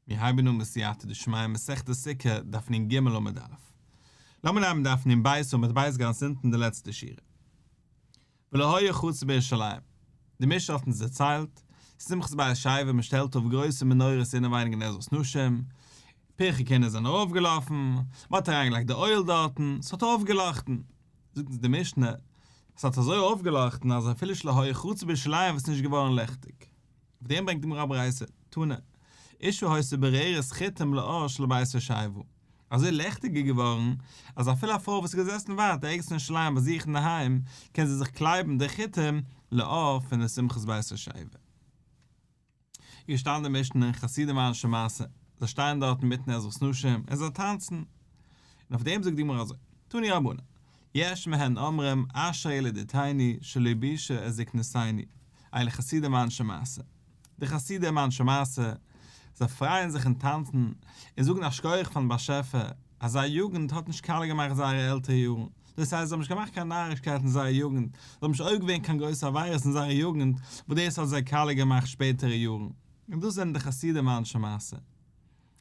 מיר הייבן אן בסייעתא דשמיא מסכת סוכה, דף נ ג עמוד א'. לאמיר נעמען דף נ ב עמוד ב' גאנץ אונטן די לעצטע שורה. ולא היה חצר בירושלים. די משנה האט אונז דערציילט, שמחת בית השואבה מען שטעלט אויף גרויסע מנורות אינעווייניג אין עזרת נשים, פרחי כהונה זענען ארויפגעלאפן, מען האט אריינגעלייגט די אויל דארטן, ס'האט אויפגעלאכטן. זאגט אונז די משנה, ס'האט אזוי אויפגעלאכטן אז אפילו שלא היה חצר בירושלים וואס איז נישט געווארן לעכטיג. אויף דעם ברענגט די גמרא א ברייתא, תנא, אשה היתה בוררת חיטים לאור של בית השואבה, אזוי לעכטיג איז געווארן, אז אפילו א פרוי וואס איז געזעסן ווייט ערגעץ אין ירושלים ביי זיך אינדערהיים, קען זי זיך קלייבן די חיטים לאור פון די שמחת בית השואבה. איז געשטאנען די משנה, חסידים ואנשי מעשה, זיי שטייען דארט אינמיטן עזרת נשים און זיי טאנצן. און אויף דעם זאגט די גמרא אזוי, תנו רבנן, יש מהן אומרים אשרי ילדותנו שלא ביישה את זקנותנו, אלו חסידים ואנשי מעשה. די חסידים אנשי מעשה, זיי פרייען זיך און טאנצן און זאגן א שכוח פארן באשעפער אז זייער יוגנט האט נישט קאליע געמאכט זייערע עלטערע יארן, דאס הייסט זיי האבן נישט געמאכט קיין נארישקייט אין זייער יוגנט, זיי האבן נישט עובר געווען קיין גרויסע עבירות אין זייער יוגנט וואס דאס האט זיי קאליע געמאכט שפעטערע יארן, און דאס זענען די חסידים ואנשי מעשה.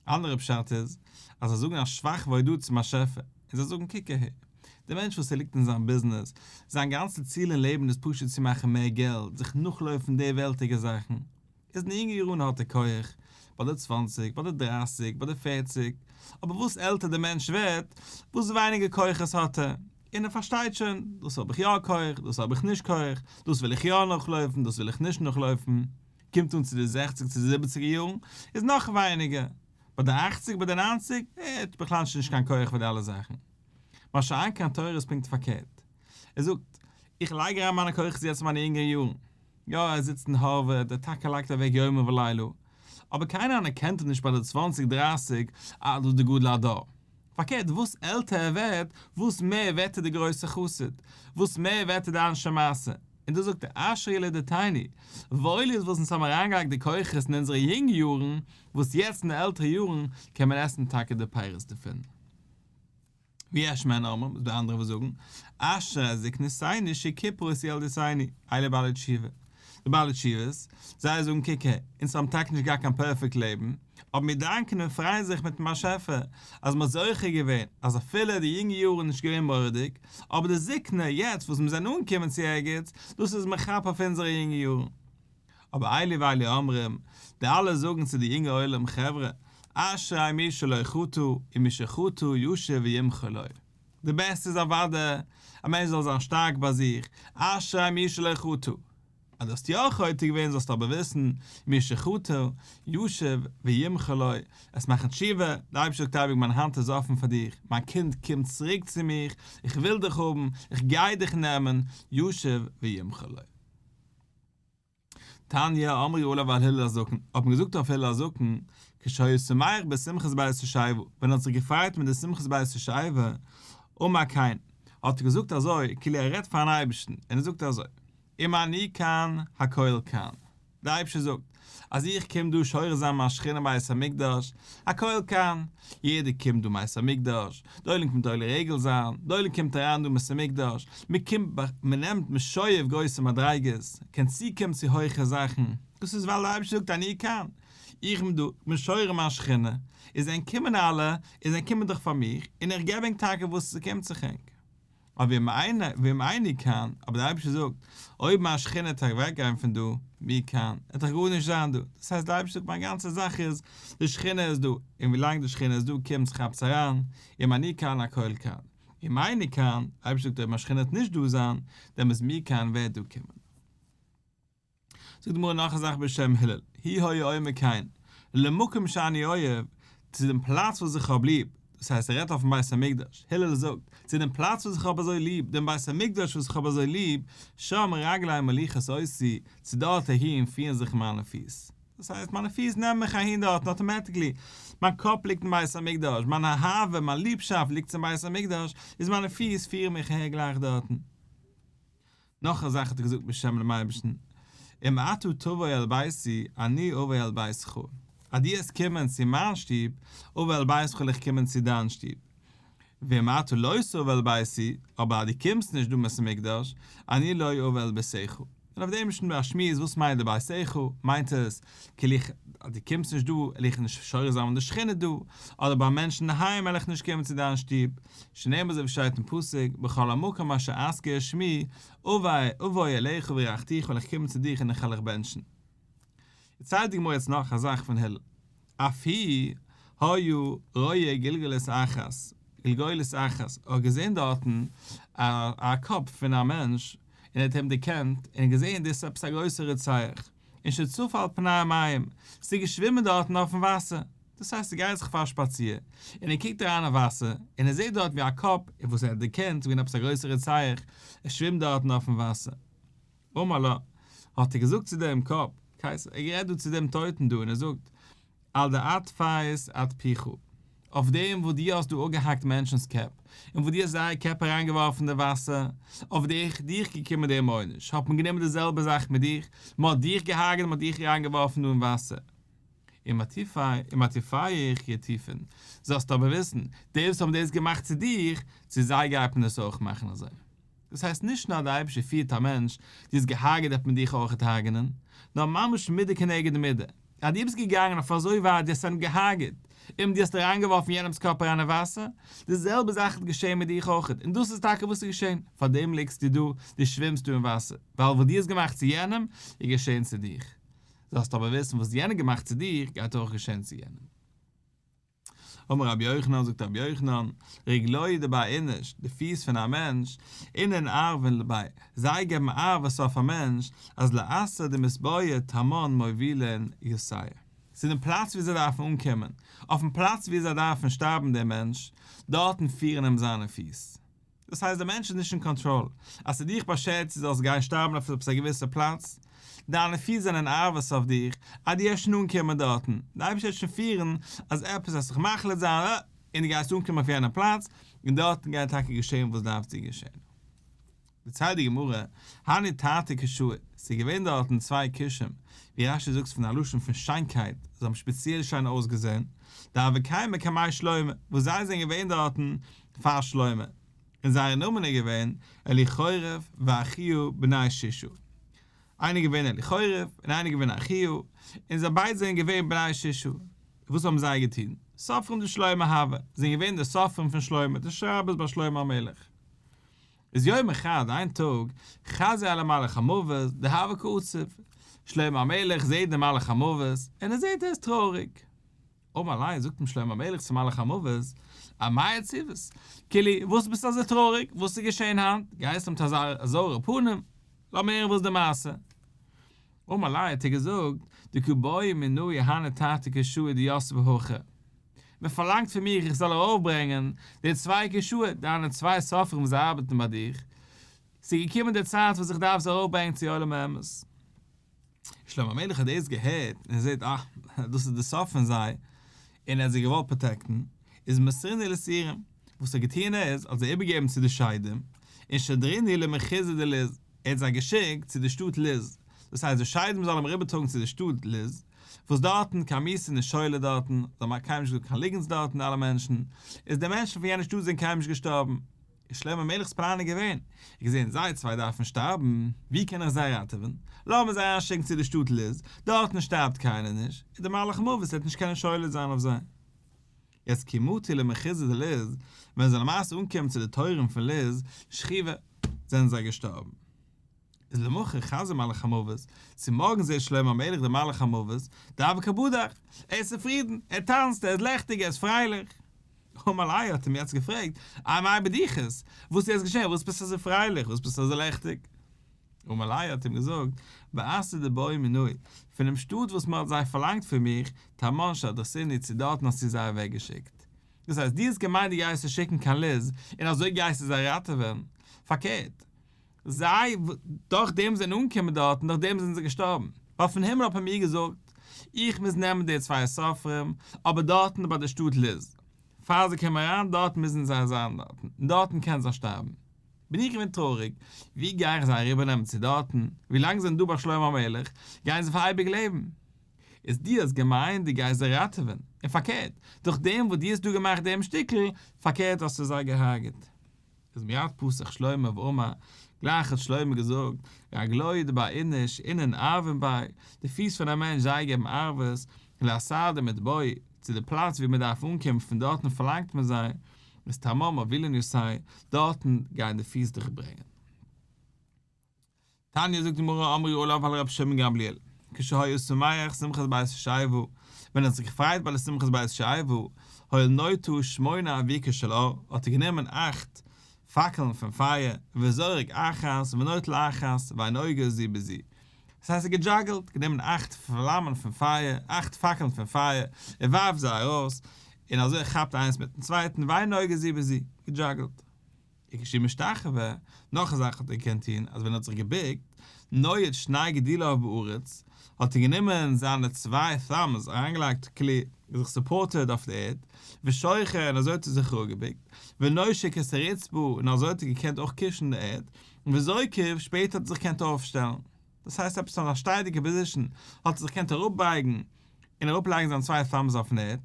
אנדערע פשט איז אז זיי זאגן א שבח והודאה צום באשעפער, און זיי זאגן קוק אהער, דער מענטש וואס ער ליגט אין זיין ביזנעס, זיין גאנצע ציל אין לעבן איז פשוט צו מאכן מער געלט, זיך נאכלויפן די וועלטיגע זאכן, איז אין יונגע יארן האט ער כח, ביי די צוואנציג, ביי די דרייסיג, ביי די פערציג, אבער וואס עלטער דער מענטש ווערט, וואס ווייניגער כוחות האט ער, און ער פארשטייט שוין, דאס האב איך יא כח, דאס האב איך נישט כח, דאס וויל איך יא נאכלויפן, דאס וויל איך נישט נאכלויפן. קומט אן צו די זעכציג צו די זיבעציגער יארן איז נאך ווייניגער, ביי די אכציג ביי די ניינציג ער האט בכלל נישט קיין כח פאר די אלע זאכן. מה שאין כן תורה איז פונקט פארקערט, ער זאגט, איך לייג אריין מיינע כוחות יעצט אין מיינע יונגערע יארן, יא ער זיצט אין הארווארד, ער טאקע לייגט אוועק יומם ולילה, אבער קיינער אנערקענט אים נישט ביי די צוואנציג דרייסיג אז דאס איז די גדול הדור. פארקערט וואס עלטער ער ווערט וואס מער ווערט ער די גרויסע חסיד, וואס מער ווערט ער די אנשי מעשה, און דאס זאגט ער אשרי ילדותנו, וואויל איז וואס אונז האבן אריינגעלייגט די כוחות אין אונזערע יונגע יארן, וואס יעצט אין די עלטערע יארן קען מען עסן טאקע די פירות דערפון. ויש מהן אומרים, איז דא אנדערע וואס זאגן, אשרי זקנותנו שכפרה את ילדותנו, אלו בעלי תשובה. די בעלי תשובות, זיי זאגן קוק הער, אונז האבן טאקע נישט געהאט קיין פערפעקט לעבן, אבער מיר דאנקען און פרייען זיך מיטן באשעפער אז מ'האט זוכה געווען אז אפילו די יונגע יארן נישט געווען מורא'דיג, אבער די זקנה יעצט וואס מיר זענען אנגעקומען צו ערגעץ, דאס איז מכפר אויף אונזערע יונגע יארן. אבער אלו ואלו אומרים, די אלע זאגן צו די יונגע עולם, חברה, אשרי מי שלא חטא ומי שחטא ישוב וימחול לו. די בעסטע איז אוודאי א מענטש זאל זיין שטארק ביי זיך, אשרי מי שלא חטא. אז דו האסט יא חוטא געווען זאלסטו אבער וויסן, מי שחטא, ישוב וימחול לו, עס מאכן תשובה, דער אייבערשטער זאגט אייביג מיין האנט איז אפן פאר דיך, מיין קינד קום צוריק צו מיך, איך וויל דיך האבן, איך גיי דיך נעמען, ישוב וימחול לו. תניא אמרו עליו על הלל הזקן, האט מען געזאגט אויף הלל הזקן, כשהיה שמח בשמחת בית השואבה, ווען ער האט זיך געפרייט מיט די שמחת בית השואבה, אמר כן, האט ער געזאגט אזוי, כאילו ער רעדט פארן אייבערשטן, און ער זאגט אזוי, אם אני כאן, הכל כאן. דער אייבערשטער זאגט, אז איך קום דא שורה זיין מיין שכינה בית המקדש, הכל כאן, יעדער קומט דא בית המקדש, די עולם קומט עולה רגל זיין, די עולם קומט אריין דא אין בית המקדש, מען קומט, מען נעמט, מען שואב גרויסע מדריגות, קען צוקומען צו הויכע זאכן, דאס איז ווייל דער אייבערשטער זאגט אני כאן, איך בין דא, איך בין שורה מיין שכינה, איז ענק קומען אלע, איז ענק קומען דאך פאר מיך, און איך געב ענק טאקע וואס ס'קומט זיך ענק. אבער ואם איני כאן, אבער דער אייבערשטער זאגט, אויב מיין שכינה וועט אוועק גיין פון דא, מי כאן, וועט דאך גארנישט זיין דא, דאס הייסט דער אייבערשטער זאגט מיין גאנצע זאך איז, די שכינה איז דא, און ווי לאנג די שכינה איז דא קומטס כאפטס אריין, אם אני כאן הכל כאן, אם איני כאן, אייבערשטער זאגט אויב מיין שכינה וועט נישט דא זיין, דעמאלטס מי כאן ווער וועט דא קומען. זאגט די גמרא נאך א זאך בשם הלל, הוא היה אומר כן, למקום שאני אוהב, צו דעם פלאץ וואס איך האב ליב, דאס הייסט ער רעדט אויפן בית המקדש, הלל זאגט, צו דעם פלאץ וואס איך האב אזוי ליב, דעם בית המקדש וואס איך האב אזוי ליב, שם רגלי מוליכות אותי, צו דארט אהין פירן זיך מיינע פיס. דאס הייסט מיינע פיס נעמען מיך אהין דארטן automatically, מיין קאפ ליגט אין בית המקדש, מיין אהבה, מיין ליבשאפט ליגט צום בית המקדש, איז מיינע פיס פירן מיך אהער גלייך דארטן. נאך א זאך האט ער געזאגט בשם דעם אייבערשטן, אם אתה תבוא אל ביתי אני אבוא אל ביתך, אז דו וועסט קומען צו מיין שטוב, אבוא אל ביתך וועל איך קומען צו דיין שטוב, ואם אתה לא תבוא אל ביתי, אבער אז דו קומסט נישט דא אין בית המקדש, אני לא אבוא אל ביתך. און אויף דעם איז שוין דא א שמועס וואס מיינט די ביתך, מיינט עס כאילו איך אז דו קומסט נישט דא וועל איך נישט שורה זיין מיט די שכינה דא, אדער ביי מענטשן אינדערהיים וועל איך נישט קומען צו דיין שטוב, שנאמר אזוי ווי שטייט אין פסוק בכל המקום אשר אזכיר את שמי אבוא אליך וברכתיך וועל איך קומען צו דיך און איך וועל דיך בענטשן. דערציילט די גמרא יעצט נאך א זאך פון הלל, אף הוא היה רואה גלגולת אחת, גלגולת אחת, ער האט געזען דארטן א קאפ פון א מענטש, און ער האט אים דערקענט, און געזען דאס איז עפעס א גרויסער רוצח, און שצף על פני המים, ס'איז געשווימען דארטן אויפן וואסער, דאס הייסט ער גייט זיך פאר א שפאציר, און ער קוקט אריין אין וואסער, און ער זעט דארט ווי א קאפ, וואס ער האט דערקענט, ס'איז געווען עפעס א גרויסער רוצח, ער שווימט דארטן אויפן וואסער. אמר לה, האט ער געזאגט צו דעם קאפ, קיין, ער רעדט דא צו דעם טויטן דא און ער זאגט, על דאטפת אטפוך, אויף דעם וואס דו האסט דא אפגעהאקט מענטשנ'ס קעפ, און וואס דו האסט זייער קעפ אריינגעווארפן אין די וואסער, אויף דיך דיך געקומען דעם עונש, האט מען גענומען די זעלבע זאך מיט דיך, מען האט דיך געהארגעט און מען האט דיך אריינגעווארפן דא אין וואסער. ומטיפיך יטיפון, זאלסט אבער וויסן, די וואס האבן דאס געמאכט צו דיך, צו זיי גייט מען עס אויך מאכן אזוי. דאס הייסט נישט נאר דער אייבערשטער פירט א מענטש, דו האסט געהארגעט וועט מען דיך אויכעט הרג'נען, נאר ממש מידה כנגד מידה, אז דו ביסט געגאנגען אויף אזוי ווייט דו האסט איינעם געהארגעט, און דו האסט אריינגעווארפן יענעמ'ס קאפ אריין אין וואסער, די זעלבע זאך וועט געשען מיט דיך אויכעט, און דאס איז טאקע וואס איז געשען, פארדעם ליגסטו דא, דו שווימסט דא אין וואסער, ווייל וואס דו האסט געמאכט צו יענעם, איז געשען צו דיך. זאלסט אבער וויסן וואס יענער געמאכט צו דיך, גייט אויך געשען צו יענעם. אמר רבי יוחנן, זאגט רבי יוחנן, רגלוהי דבר איניש, די פיס פון א מענטש, אינון ערבין ליה, זיי געבן ערבות אויף א מענטש, אז לאתר דמתבעי תמן מובילין יתיה. צו דעם פלאץ וואו זיי דארפן אנקומען, אויפן פלאץ וואו זיי דארפן שטארבן דעם מענטש, דארטן פירן אים זיינע פיס. דאס הייסט דער מענטש איז נישט אין קאנטראל, אז ס'איז דיך באשערט צו זאלסט גיין שטארבן אויף עפעס א געוויסע פלאץ, דיינע פיס זענען ערבות אויף דיך, אז דו וועסט שוין אנקומען דארטן, דער אייבערשטער וועט שוין פירן אז עפעס וועט זיך מחליט זיין און דו גייסט אנקומען אויף יענע פלאץ, און דארטן גייט טאקע געשען וואס דארף צו געשען. דערציילט די גמרא, הנהו תרתי כושאי, ס'איז געווען דארטן צוויי כושים, ווי רש"י זאגט פון א לשון פון שיינקייט, זיי האבן שפעציעל שיין אויסגעזען, דהוו קיימי קמי שלמה, וואס זיי זענען געווען דארטן פאר שלמה, און זייער נאמען איז געווען אליחורף ואחיה בני ששה, איינער איז געווען אליחורף און איינער איז געווען אחיה, און זיי ביידע זענען געווען בני ששה, וואס האבן זיי געטון? סופרים דשלמה הוו, זענען געווען די סופרים פון שלמה, די שרייבערס ביי שלמה המלך. איז יומא חד, איין טאג, חזייה למלאך המוות, דהוה קא עציב, שלמה המלך זעט דעם מלאך המוות, און ער זעט ער איז טרויעריג. אמר ליה, זאגט אים שלמה המלך צום מלאך המוות, אמאי עציבת? כאילו, וואס ביסטו אזוי טרויעריג? וואס איז געשען היינט? גייסט מיט אזא זויערע פנים? לאמיר הערן וואס די מעשה. אמר ליה, האט ער געזאגט, דקא בעו מינאי הני תרתי כושאי דיתבי הכא. מען פארלאנגט פון מיר איך זאל ארויפברענגען די צוויי כושאי, דיינע צוויי סופרים וואס ארבעטן ביי דיך, ס'איז געקומען די צייט וואס איך דארף זיי ארויפברענגען צו עולם האמת. שלמה המלך האט דאס געהערט און ער זעט אה, דאס איז די סוף פון זיי, און ער האט זיי געוואלט פראטעקטן, איז מסרינהו לשעירים, וואס ער האט געטון איז, האט זיי איבערגעגעבן צו די שדים, און שדרינהו למחוזא דלוז, ער האט זיי געשיקט צו די שטאט לוז, דאס הייסט די שדים זאלן אים אריבערטראגן צו די שטאט לוז, וואס דארטן קיין מיתה נישט שולט דארטן, זיי האבן קיינמאל נישט געזאגט קיין ליגנטס דארטן אלע מענטשן, איז די מענטשן פון יענע שטאט זענען קיינמאל נישט געשטארבן. איז שלמה המלך'ס פלאן איז געווען, ער האט געזען זיי צוויי דארפן שטארבן, ווי קען איך זיי ראטעווען? לאמיר זיי אריינשיקן צו די שטאט לוז, דארטן שטארבט קיינער נישט, און דער מלאך המוות וועט נישט קענען שולט זיין אויף זיי. יעצט כי מטו למחוזא דלוז, ווען זיי למעשה אנקומען צו די טויערן פון לוז, שכיבי, זענען זיי געשטארבן. איז למחר חזייה מלאך המוות, צו מארגן זעט שלמה המלך דעם מלאך המוות, דהוה קא בדח, ער איז צופרידן, ער טאנצט, ער איז לעכטיג, ער איז פרייליך. אמר ליה האט אים יעצט געפרעגט, אמאי בדיחת, וואס איז יעצט געשען, וואס ביסטו אזוי פרייליך, וואס ביסטו אזוי לעכטיג? אמר ליה האט אים געזאגט, באתר דבעו מינאי, פונעם שטאט וואס מען האט זיי פארלאנגט פון מיך, תמן שדרתינהו צו דארטן האסטו זיי אוועקגעשיקט. דאס הייסט, דו האסט געמיינט דו גייסט זיי שיקן קיין לוז, און אזוי גייסטו זיי ראטעווען. פארקערט, זיי, דורך דעם זענען אנגעקומען דארט און דורך דעם זענען זיי געשטארבן. ווייל פון הימל האט מען מיר געזאגט, איך מוז נעמען די צוויי סופרים, אבער דארטן ביי די שטאט לוז, פאר זיי קומען אריין דארט מוזן זיי זיין דארטן, און דארטן קענען זיי שטארבן. בין איך געווען טרויעריג, ווי גיי איך זיי אריבערנעמען צו דארטן, ווי לאנג זיי זענען דא ביי שלמה המלך, גייען זיי פאר אייביג לעבן. איז דו האסט געמיינט דו גייסט זיי ראטעווען, און פארקערט, דורך דעם וואס דו האסט דא געמאכט דעם שטיקל, פארקערט האסטו זיי געהארגעט. איז מיד פתח שלמה ואמר, גלייך האט שלמה געזאגט, רגלוהי דבר איניש אינון ערבין ביה, די פיס פון א מענטש זיי געבן ערבות, לאתר דמתבעי, צו די פלאץ ווי מען דארף אנקומען פון דארטן פארלאנגט מען זיי, איז תמן מובילין יתיה, דארטן גייען די פיס דיך ברענגען. תניא זאגט די גמרא אמרו עליו על רבי שמעון גמליאל כשהיה שמח שמחת בית השואבה, ווען ער האט זיך געפרייט ביי די שמחת בית השואבה, היה נוטה שמונה אבוקות של אור, האט ער גענומען אכט פאקלן פון פייער, וזורק אחת ונוטל אחת ואין נוגעות זו בזו. דאס הייסט ער האט געדזשאגלט, גענומען אכט פלאמען פון פייער, אכט פאקלן פון פייער, ער ווארפט זיי ארויס, און אזוי כאפט איינס מיטן צווייטן, ואין נוגעות זו בזו, געדזשאגלט. וכשהוא משתחווה, נאך א זאך האט ער געקענט טון, אז ווען ער האט זיך געבוקט, נועץ שני גדיליו בארץ, האט ער גענומען זיינע צוויי thumbs, אריינגעלייגט כאילו זיך supported אויף די ערד, ושוחה און אזוי האט ער זיך אראפגעבוקט, ונושק את הרצפה און אזוי האט ער געקענט אויך קישן די ערד, וזוקף, שפעטער האט ער זיך געקענט אויפשטעלן. דאס הייסט עפעס אזא שטיידיגע position, האט ער זיך געקענט אראפבייגן און אראפלייגן זיינע צוויי thumbs אויפן ערד,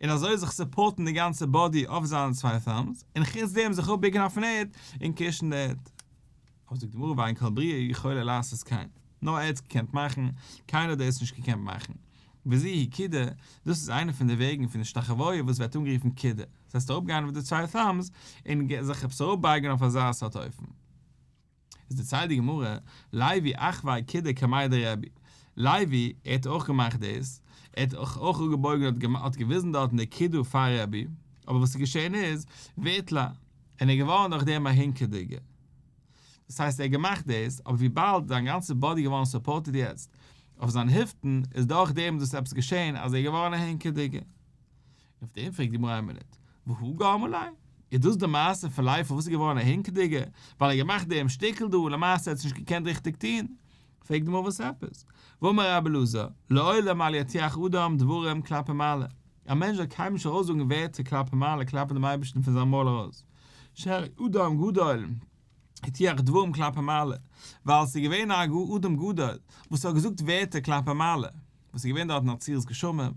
און אזוי זיך support ן די גאנצע body אויף זיינע צוויי thumbs, און חוץ דעם זיך אפבוקן אויפן ערד און קישן די ערד. אבער זאגט די גמרא ואין כל בריה יכולה לעשות כן, נאר ער האט עס געקענט מאכן, קיינער האט דאס נישט געקענט מאכן. וזו היא קידה, דאס איז איינע פון די וועגן פון השתחוויה וואס ווערט אנגערופן קידה, דאס הייסט אראפגיין אויף די צוויי thumbs און זיך עפעס אראפבייגן אויף אזא סארט אופן. איז דערציילט די גמרא, לוי אחוי קידה קמיה דרבי, לוי ער האט אויך געמאכט דאס, ער האט אויך אראפגעבויגן און האט געוויזן דארטן די קידה פאר רבי, אבער וואס איז געשען איז, ואיטלע, און ער איז געווארן דורך דעם א הינקעדיגער. דאס הייסט ער האט געמאכט דאס, אבער וויבאלד זיין גאנצע body געווארן supported יעצט אויף זיין היפטן, איז דורך דעם דאס עפעס געשען אז ער איז געווארן א הינקעדיגער. אויף דעם פרעגט די גמרא איין מינוט, והא גרמא ליה? איז דאס די מעשה פון לוי פארוואס איז געווארן א הינקעדיגער? ווייל ער האט געמאכט דעם שטיקל דא און למעשה האט עס נישט געקענט ריכטיג טון? פרעגט די גמרא וואס עפעס? והאמר רבי אלעזר, לעולם אל יטיח אדם דברים כלפי מעלה, א מענטש זאל קיינמאל נישט ארויסזאגן ווערטער כלפי מעלה כלפי דעם אייבערשטן פון זיין מויל ארויס, שהרי אדם גדול הטיח דברים כלפי מעלה, ווייל עס איז געווען א אדם גדול וואס האט געזאגט ווערטער כלפי מעלה, וואס איז געווען דארט אין עצירת גשמים,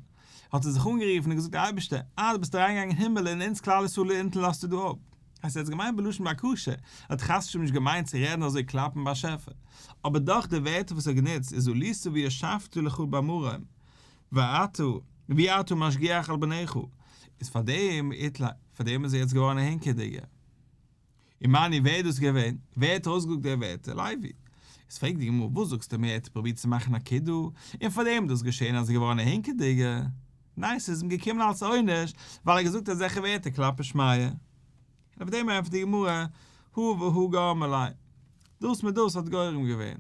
האט ער זיך אנגערופן און געזאגט אייבערשטער, אה דו ביסט אריינגעגאנגען אין הימל און אונז כלל ישראל אונטן לאזטו דא אפ. הייסט ער האט עס געמיינט בלשון בקשה, ער האט חס ושלום נישט געמיינט צו רעדן אזוי כלפי באשעפער, אבער דאך די ווערטער וואס ער האט גענוצט איז עלית וישבת לך במרום, ואתה, ואי אתה משגיח על בניך, איז פאר דעם איתליה, פאר דעם איז ער יעצט געווארן א הינקעדיגער. ומני ווער איז דאס געווען? ווער האט ארויסגעזאגט די ווערטער? לוי. איז פרעגט די גמרא וואס זאגסטו מיר ער האט פרובירט צו מאכן א קידה און פאר דעם איז דאס געשען אז ער איז געווארן א הינקעדיגער? ניין ס'איז אים געקומען אלס עונש ווייל ער האט געזאגט אזעלכע ווערטער כלפי שמיא. און אויף דעם ענטפערט די גמרא הא והא גרמא ליה דאס מיט דאס האט גורם געווען.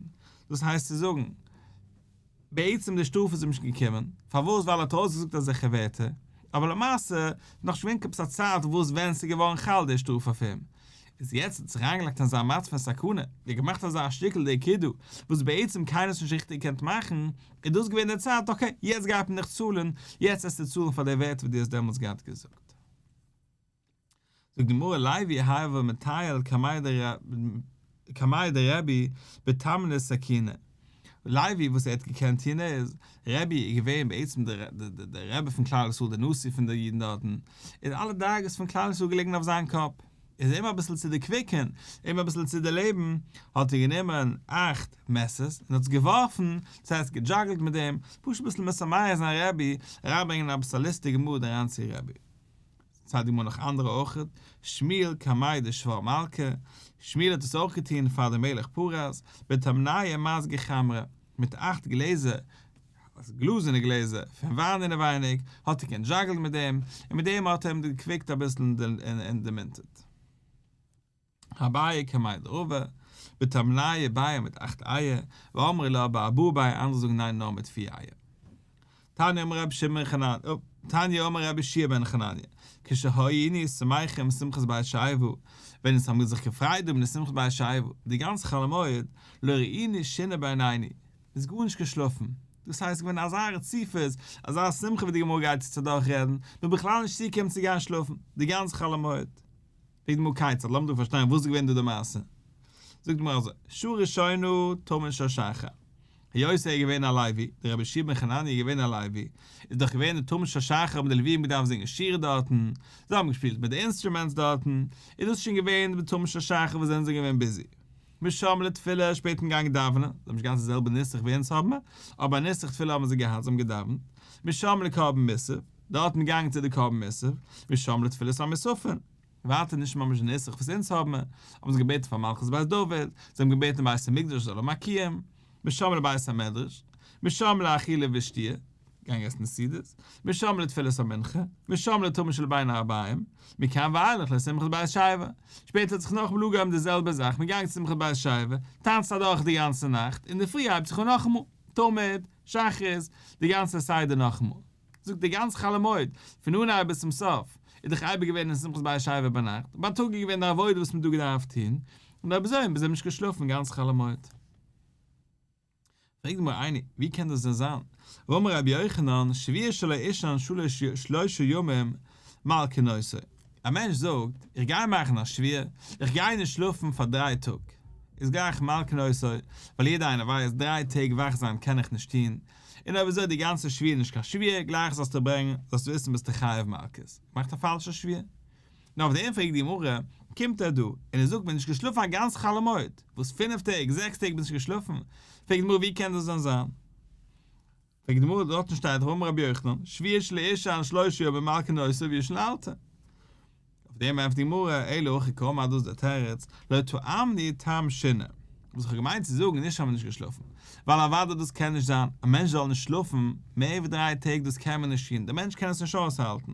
דאס הייסט צו זאגן. בעצם די שטראף איז אים נישט געקומען, פארוואס ווייל ער האט ארויסגעזאגט אזעלכע ווערטער, אבער למעשה איז נאך נישט געווען עפעס א צייט וואס ווען ס'איז געווארן חל די שטראף אויף אים, איז יעצט האט זיך אריינגעלייגט אין אזא מצב פון סכנה, ער האט געמאכט אזא שטיקל די קידה וואס בעצם קיינער האט נישט ריכטיג געקענט מאכן, איז דאס געווען די צייט okay יעצט גייט מען דיך צאלן, יעצט וועסטו צאלן פאר די ווערטער וואס דו האסט דעמאלטס געהאט געזאגט. זאגט די גמרא לוי הוה מטייל קמיה דרבי בתמני סכיני, לוי וואס ער האט געקענט טון איז, רבי איז געווען בעצם דער רבי פון כלל ישראל דער נשיא פון די אידן דארטן, און אלע דאגות פון כלל ישראל געלעגן אויף זיין קאפ, איז אים אביסל צו דערקוויקן, אים אביסל צו דערלעבן, האט ער גענומען אכט מעסערס און האט עס געווארפן, דאס הייסט געדזשאגלט מיט דעם, פשוט אביסל משמח זיין רבי, אריינברענגען אביסל א לוסטיגע mood אריין צו רבי. זאגט די גמרא נאך אנדערע אויכעט, שמואל קמיה דשבור מלכא, שמואל האט עס אויך געטון פאר די מלך פרס, בתמניא מזגי חמרא, מיט אכט גלעזער, גלאזענע גלעזער, פון וויין אינעווייניג, האט ער געדזשאגלט מיט דעם, און מיט דעם האט ער אים דערקוויקט אביסל און דערמונטערט. אביי קמיה דרבא, בתמניא ביעי מיט אכט אייער, ואמרי לה בארבעה ביעי אנדערע זאגן ניין נאר מיט פיר אייער. תניא אמר רבי שמעון חנניה, תניא אמר רבי יהושע בן חנניה, כשהיינו שמחים שמחת בית השואבה, ווען אונז האבן זיך געפרייט דא מיט די שמחת בית השואבה, די גאנצע חול המועד, לא ראינו שינה בעינינו, מ'איז גארנישט געשלאפן, דאס הייסט געווען אזא רציפות, אזא שמחה ווי די גמרא גייט יעצט אדורך רעדן, מ'איז בכלל נישט צוגעקומען צו גיין שלאפן, די גאנצע חול המועד. פרעגט די גמרא כיצד, לאמיר דא פארשטיין וואס איז געווען דא די מעשה. זאגט די גמרא אזוי, שעה ראשונה תמיד של שחר. היות ער איז געווען א לוי, דער רבי יהושע בן חנניה איז געווען א לוי, איז דאך געווען די תמיד של שחר האבן די לוויים געדארפט זינגען שירה דארטן, זיי האבן געשפילט מיט די אינסטרומענטס דארטן, איז דאס שוין געווען די תמיד של שחר וואס זענען זיי געווען ביזי. משם לתפילה, שפעטער געגאנגען דאווענען, זיי האבן נישט געהאט די זעלבע נוסח ווי אונז האבן, אבער א נוסח תפילה האבן זיי געהאט, זיי האבן געדאווענט, משם לקרבן מוסף, דארטן געגאנגען צו די קרבן מוסף, משם לתפילת המוספין. ווייטער נישט ממש די נוסח וואס אונז האבן, האבן זיי געבעטן פאר מלכות בית דוד, זיי האבן געבעטן בית המקדש זאל האבן א קיום, משם לבית המדרש, משם לאכילה ושתיה, געגאנגען עסן די סעודות, משם לתפילת המנחה, משם לתמיד של בין הערביים, מכאן ואילך לשמחת בית השואבה. שפעטער האט זיך נאכאמאל אנגעהויבן די זעלבע זאך, מ'איז געגאנגען צו שמחת בית השואבה, טאנצט אדורך די גאנצע נאכט, אינדערפרי הייבט זיך אן נאכאמאל, תמיד, שחרית, די גאנצע סדר נאכאמאל. זאגט די גאנצע חול המועד, פון אנהייב ביז צום סוף, איז דאך אייביג געווען אין שמחת בית השואבה ביינאכט, בייטאג איז געווען די עבודה וואס מען האט דא געדארפט טון, און אויב אזוי האבן זיי נישט געשלאפן גאנץ חול המועד. פרעגט די גמרא איני, ווי קען דאס דען זיין? והאמר רבי יוחנן, שבועה שלא אישן שלשה ימים מלקין אותו. א מענטש זאגט, איך גיי מאכן א שבועה, איך גיי נישט שלאפן פאר דריי טאג, איז גלייך מלקין אותו, ווייל יעדער איינער ווייסט, דריי טעג וואך זיין קען איך נישט טון, און אויב אזוי די גאנצע שבועה נישט קיין שבועה, גלייך זאלסטו ברענגען, זאלסטו וויסן ביסטו חייב מלקות, מאכט א פאלשע שבועה. נו אויף דעם פרעגט די גמרא, קומט ער דא, און ער זאגט מ'איז נישט געשלאפן א גאנץ חול המועד, וואס פינף טעג, זעקס טעג ביסט נישט געשלאפן, פרעגט די גמרא ווי קען דאס דען זיין? פרעגט די גמרא דארטן שטייט והאמר רבי יוחנן, שבועה שלא אישן שלשה ימים מלקין אותו וישן לאלתר. אויף דעם ענטפערט די גמרא, אלא הכי קאמר דאס איז דער תירוץ, לא טעמנו טעם שינה, וואס איך האב געמיינט צו זאגן נישט אז מען האט נישט געשלאפן, ווייל אוודאי דאס קען נישט זיין, א מענטש זאל נישט שלאפן מער ווי דריי טעג דאס קען מען נישט טון, דער מענטש קען עס נישט אויסהאלטן,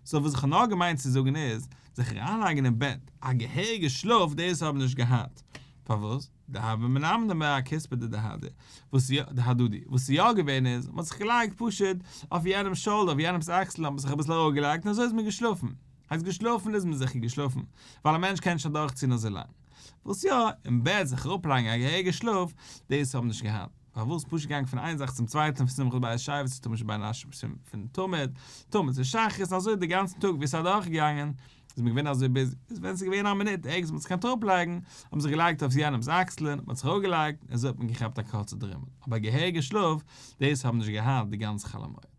סאו וואס איך האב נאר געמיינט צו זאגן איז, זיך אריינלייגן אין בעט א געהעריגע שלאף דאס האב איך נישט געהאט, פארוואס? דהוו מנמנמי אכתפא דהדדי, וואס יא, דהדדי, וואס איז יא געווען איז, מען האט זיך געלייגט פשוט אויף יענעמ'ס shoulder, אויף יענעמ'ס אקסל האט מען זיך אביסל אראפגעלייגט און אזוי איז מען געשלאפן. הייסט געשלאפן איז מען זיכער געשלאפן, ווייל א מענטש קען נישט אדורכציען אזוי לאנג. וואס יא, אין בעט זיך אראפלייגן א געהעריגע שלאף, דאס האב נישט געהאט. פארוואס פשוט געגאנגען פון איין זאך צום צווייטן, פון שמחת בית השואבה צו תמיד שבין הערבים, פון תמיד, תמיד צו שחרית און אזוי די גאנצן טאג ווי עס איז אדורכגעגאנגען, איז מען געווען אזוי busy, איז ווען ס'איז געווען א מינוט ערגעץ מ'האט זיך געקענט אראפלייגן, האט מען זיך געלייגט אויף יענעמ'ס אקסלען, מ'האט זיך אראפגעלייגט, און אזוי האט מען געכאפט א קורצע דרימל, אבער א געהעריגע שלאף, דאס האב נישט געהאט די גאנצע חול המועד.